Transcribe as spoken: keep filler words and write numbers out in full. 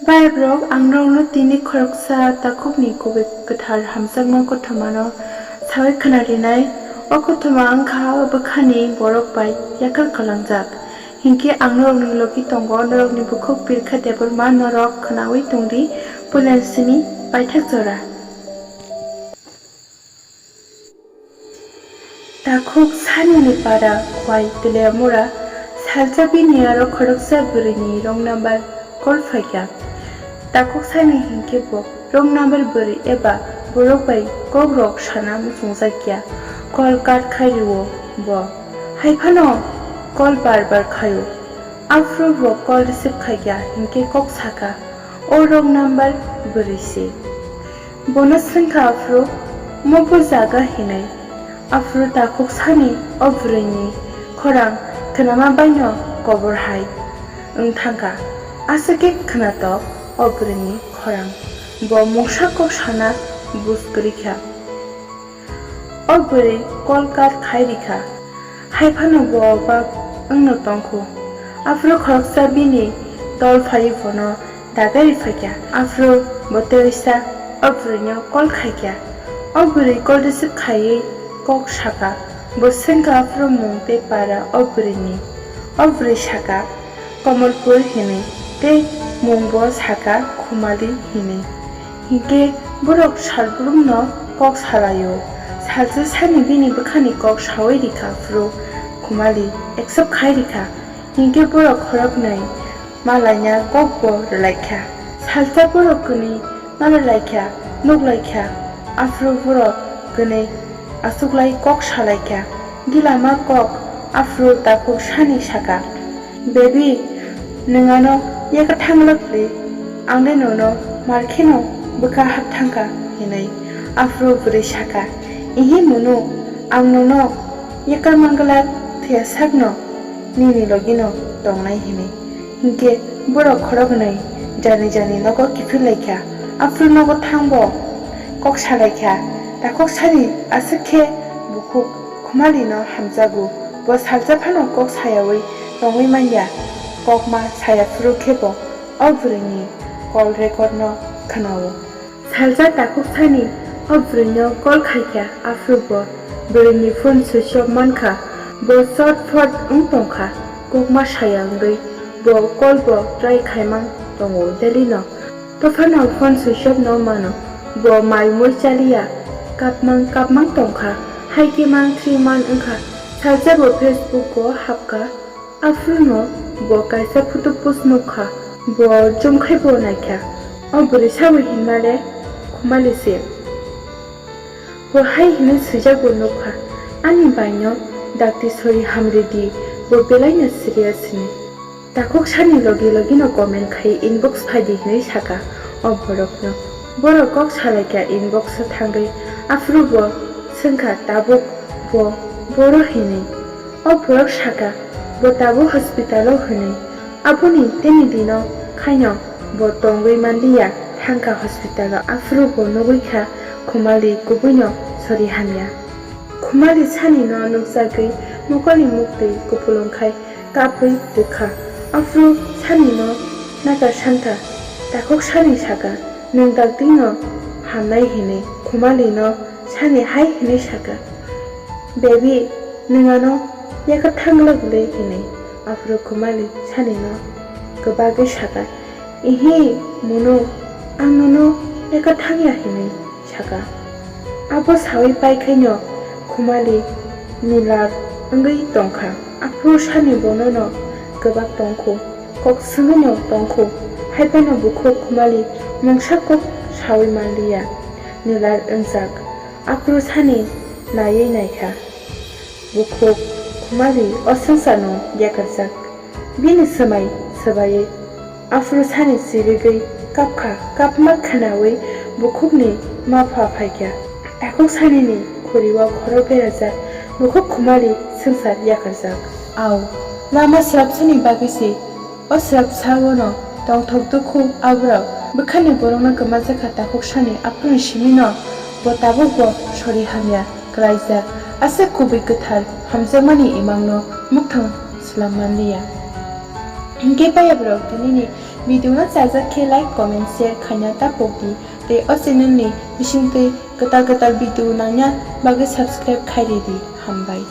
Paibrok, ang norokno tini khoroksa takhukni kubui kwthar hamjakma kothomano saui khna rinai. O kothoma wngkha bwkhani borok bai yakar kalangjak. Hinkhe ang norokni logi tongo, norokni bukhuk Birkha Debbarma, norok khnaui tongdi puila simi paithak jora. Takhuk sanini para Khwai Teliamura salsa bini aro khoroksa bwrwini wrong number call phaikha. Takhuk sani hinkhe bo wrong number bwrwi eba borok bai kokrok sana muchungjakya. Call cut khai rwo bo. Haiphano call bar bar khaio. Aphuru bo call receive khaikha hinkhe kok sakha, "O wrong number bwrwi se." Bono swngkha aphuru, "Mo bo jaga?" hinwi. Aphuru takhuk sani o bwrwini khorang khnama baino kobor hai wng thangkha. Aswk khe khnatok o bwrwini khorang. Bo mungsa kok sana bus kwrwi kha. O bwrwi call cut khai rikha. Haiphano bo obak wngno tongkhu. Aphuru khoroksa bini tol phaiwi bono dagai riphaikha. Aphuru bo teisa o bwrwino call khaikha. O bwrwi call receive khaiwi kok sakha. Bo swngkha aphuru mung tei para o bwrwini. O bwrwi sakha, Kamalpur hinwi, tei mungbo sakha Khumali hinwi. Hinkhe borok salbrumno kok salaio. Salsa sani bini bwkhani kok saui rikha phuru Khumali accept khai rikha. Hinkhe borok khoroknwi malaina kokbo rwlaikha. Salsa borok kwnwi malaikha, nuklaikha, aphuru borok kwnwi achuklai kok salaikha. Gilama kok aphuru takhuk sani sakha, "Baby, nwng ano yakar thangla kwrwi, ang de nono mar kheno bwkha hap thangkha," hinwi. Aphuru bwrwi sakha, "Ihi munu, ang nono yakar mangla thwiya sakno nini logino tongnai," hinwi. Hinkhe borok khoroknwi jani jani nogo kiphil laikha. Aphuru nogo thangbo kok salaikha. Takhuk sani aswk khe bukhuk Khumalino hamjago. Bo salsa phano kok sayaui tongwi manya. Kokma saya phuru khe bo o bwrwini call record no khwnao. Salsa takhuk sani o bwrwino call khaikha, aphuru bo bwrwini phone switch off mankha. Bo chot phot wng tongkha, kokma saya wngwi bo call bo try khaimang tongo daily no. Tophano phone switch off no mano, bo mai mui chaliya, kapmang kapmang tongkha, hai khe mang three month wngkha. Salsa bo Facebook o hapkha. Aphuru no bo kaisa photo post nukha. Bo chumkhai bo naikha. O bwrwi sawi hinmale Khumali se. Bo hai hinwi swijak bo nukha, "Ani baino dakti sori hamri di, bo belaino serious hinwi." Takhuk sani logi logi no comment khai inbox phaidi hinwi sakha o borokno. Borok kok salaikha inbox o thangwi. Aphuru bo swngkha, "Tabuk bo boro?" hinwi. O borok sakha, "Bo tabuk hospital o," hinwi. Aboni teni dino khaino bo tongwi manliya, thangkha hospital o. Aphuru bo nugwi kha Khumali kubuino sori hamya. Khumali sani no nukjagwi mokolni muktwi kupulung khai kapwi pukha. Aphuru sani no nagar santa. Takhuk sani sakha, "Nwng dakti no hamnai," hinwi. Khumali no sani hai hinwi sakha, "Baby, nwng ano yakar thangla bwlwi?" hinwi. Aphuru Khumali sani no kwbagwi sakha, "Ihi, munu, ang nono yakar thangya," hinwi sakha. Abo sawi paikhaino Khumali nilar wngwi tongkha. Aphuru sani bonono kwbak tongkhu, kok swngwino tongkhu, haiphano bukhuk Khumali mungsa kok sawi manliya, nilar wngjak. Aphuru sani naiwi naikha. Bukhuk Khumali o swngcharno yakarjak. Bini swmai swbaiwi aphuru sani chirigwi kapkha, kapma khwnawi bukhukni mapha phaikha. Takhuk sanini khuriwo khorok berajak, bukhuk Khumali swngchar yakarjak. Au, lama swrapsani bagwi se. O swrapsa-o no tongthok dukhu aborok bwkhani borokno kwmajakha takhuk sani aphuruni simi no bo tabuk bo sori hamya kwlaijak, aswk kubui kwthar hamjakmani imangno mukthang swlam manliya. Hinkhe paiyaborok tinini Video no chajak khe like, comment, share khaina ta pokdi. Tei o channel ni bisingtwi kwtal kwtal video nangna bagwi subscribe khai ridi. Hambai.